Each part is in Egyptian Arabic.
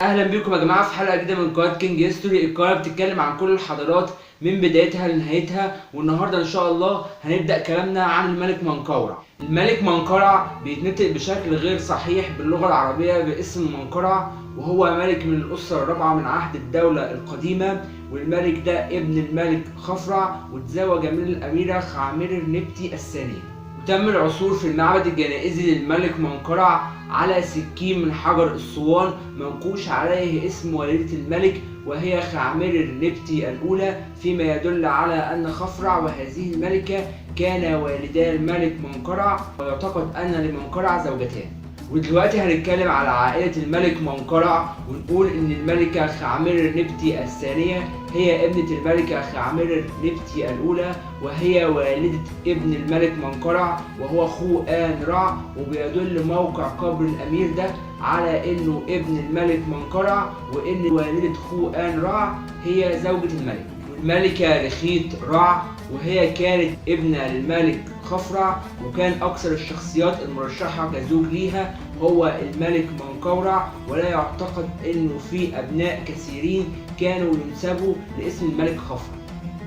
اهلا بيكم يا جماعة في حلقة جديدة من قناة King History. القناة بتتكلم عن كل الحضارات من بدايتها لنهايتها، والنهارده ان شاء الله هنبدا كلامنا عن الملك منقورع. الملك منقرع بيتنطق بشكل غير صحيح باللغة العربية باسم منقرع، وهو ملك من الاسرة الرابعة من عهد الدولة القديمة، والملك ده ابن الملك خفرع، وتزوج من الاميرة خعمير النبتي الثانية. وتم العثور في المعبد الجنائزي للملك منقرع على سكين من حجر الصوان منقوش عليه اسم والدة الملك وهي خعمير النبتي الأولى، فيما يدل على أن خفرع وهذه الملكة كانا والدا الملك منقرع، ويعتقد أن لمنقرع زوجتان. ودلوقتي هنتكلم على عائلة الملك منقرع، ونقول إن الملكة خعمير النبتي الثانية هي ابنة الملكة خعمير النبتي الأولى، وهي والدة ابن الملك منقرع وهو خو آن رع، وبيدل موقع قبر الأمير ده على إنه ابن الملك منقرع، وإن والدة خو آن رع هي زوجة الملك. والملكة رخيت رع وهي كانت ابنة للملك خفرع، وكان أكثر الشخصيات المرشحة كزوج ليها هو الملك منقورع، ولا يعتقد إنه في أبناء كثيرين كانوا ينسبوا لاسم الملك خفرع.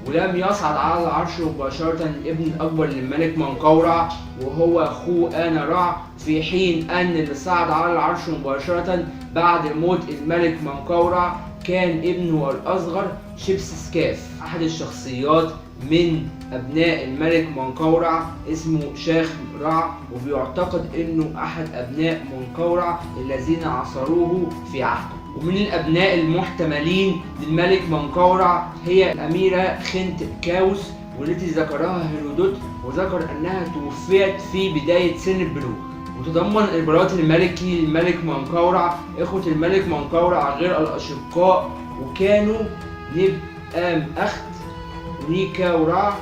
ولم يصعد على العرش مباشرة الابن الأكبر للملك منقورع وهو خو آن رع، في حين أن اللي صعد على العرش مباشرة بعد موت الملك منقورع كان ابنه الأصغر شبسسكاف. أحد الشخصيات من أبناء الملك منقورع اسمه شاخ رع، وبيعتقد إنه أحد أبناء منقورع الذين عاصروه في عهده. ومن الأبناء المحتملين للملك منقورع هي الأميرة خنت كاوس، والتي ذكرها هيرودوت وذكر أنها توفيت في بداية سن البلوغ. وتضمن البلاط الملكي للملك منقورع إخوة الملك منقورع غير الأشقاء، وكانوا نب آم أخت ونيكا ورع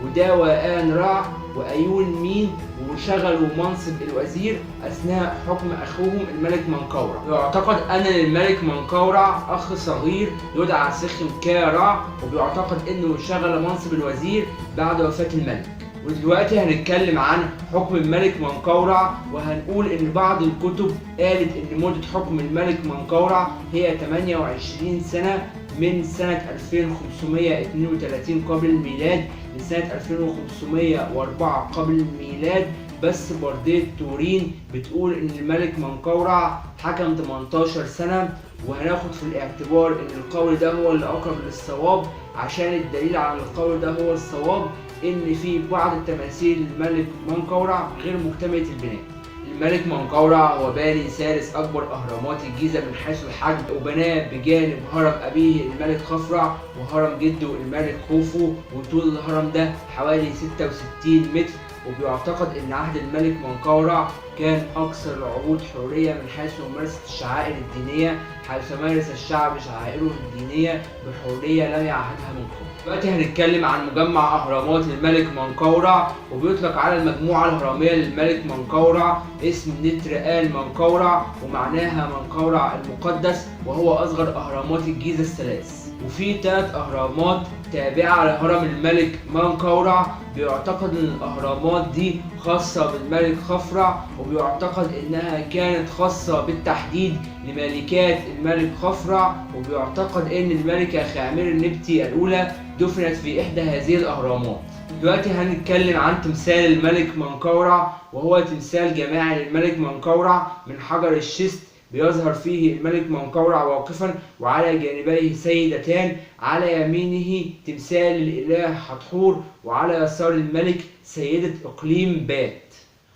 وداوى آن رع وأيون مين، وشغلوا منصب الوزير أثناء حكم أخوهم الملك منقورع. ويعتقد أن للملك منقورع أخ صغير يدعى سخم كا رع، وبيعتقد أنه شغل منصب الوزير بعد وفاة الملك. ودلوقتي هنتكلم عن حكم الملك منقورع، وهنقول ان بعض الكتب قالت ان مدة حكم الملك منقورع هي 28 سنة من سنة 2532 قبل الميلاد لسنة 2504 قبل الميلاد، بس بردية تورين بتقول ان الملك منقورع حكم 18 سنة، وهناخد في الاعتبار ان القول ده هو اللي اقرب للصواب، عشان الدليل على القول ده هو الصواب ان في بعض التماثيل للملك منقورع غير مكتملة البناء. الملك منقورع هو باني ثالث أكبر أهرامات الجيزة من حيث الحجم، وبناه بجانب هرم أبيه الملك خفرع وهرم جده الملك خوفو، وطول الهرم ده حوالي 66 متر. وبيعتقد أن عهد الملك منقورع كان أكثر العهود حرية من حيث ممارسة الشعائر الدينية، حيث مارس الشعب شعائره الدينية بحرية لم يعهدها من قبل. دلوقتي هنتكلم عن مجمع أهرامات الملك منقورع، وبيطلق على المجموعة الهرمية للملك منقورع اسم نتر آن منقورع، ومعناها منقورع المقدس، وهو أصغر أهرامات الجيزة الثلاث. وفي 3 أهرامات تابعة لهرم الملك منقورع، بيعتقد إن الأهرامات دي خاصة بالملك خفرع، وبيعتقد إنها كانت خاصة بالتحديد لملكات الملك خفرع، وبيعتقد إن الملكة خعمير النبتي الأولى دفنت في إحدى هذه الأهرامات. دلوقتي هنتكلم عن تمثال الملك منقورع، وهو تمثال جماعي للملك منقورع من حجر الشست، بيظهر فيه الملك منقورع واقفا وعلى جانبيه سيدتان، على يمينه تمثال للإله حتحور، وعلى يسار الملك سيدة إقليم بات.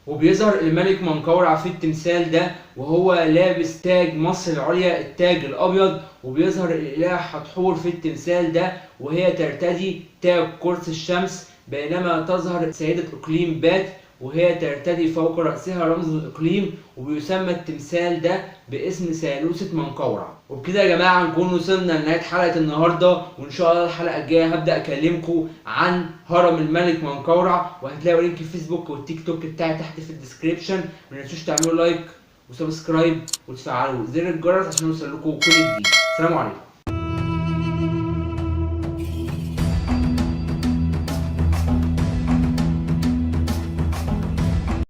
وبيظهر الملك منقورع في التمثال ده وهو لابس تاج مصر العليا التاج الأبيض، وبيظهر الإله حتحور في التمثال ده وهي ترتدي تاج قرص الشمس، بينما تظهر سيدة إقليم بات وهي ترتدي فوق رأسها رمز الإقليم، وبيسمى التمثال ده باسم ثالوثة منقورع. وبكده يا جماعة نكون وصلنا لنهاية حلقة النهاردة، وإن شاء الله الحلقة الجاية هبدأ أكلمكم عن هرم الملك منقورع، وهتلاقوا link الفيسبوك والتيك توك بتاعي تحت في ال description. ما تنسوش تعملوا like و subscribe وتفعلوا زر الجرس عشان يوصل لكم كل جديد. السلام عليكم.